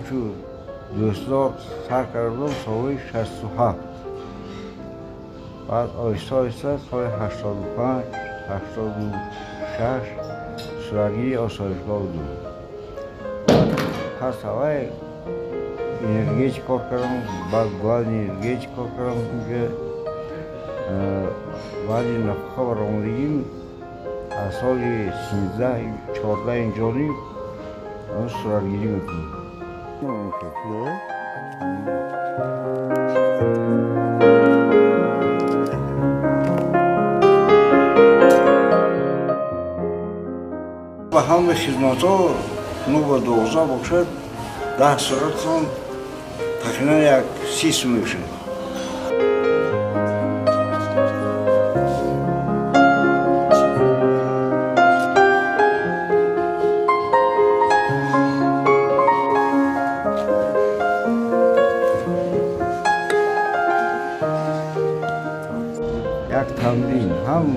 Ҳамчун дӯстдор сар кардам соли 67. Баъд оҳиста оҳиста соли 85, 86 суратгири осоишгоҳ будам. Пас аввал энергетик кор кардам, баъд главный энергетик кор кардам унҷа. Баъди нафақа баромадагим аз соли 13, 14 инҷониб суратгирӣ мекунам. Ба ҳамаи хизматҳо 9 ба 12 бошад, 10 суратон тахминан як 30 сум мешавад. Як тамрин ҳам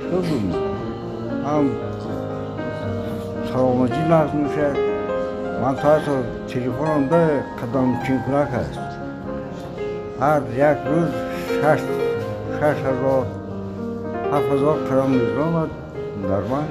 хубм, ҳам саломатӣ нағз мешавад. Ман то ҳатто телефонам да қадамчинкунак аст. Ҳар як рӯз 6000, 7000 қадам мезанад нормал.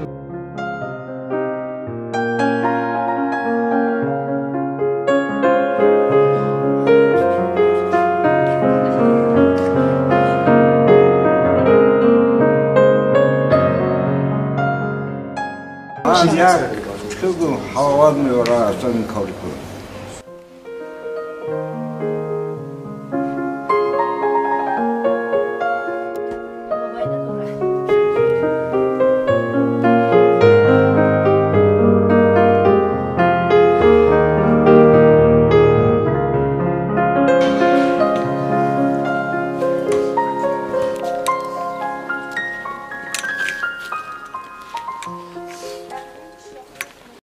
Ман як чӣ гум ҳаловат меорад аз ин кори кун.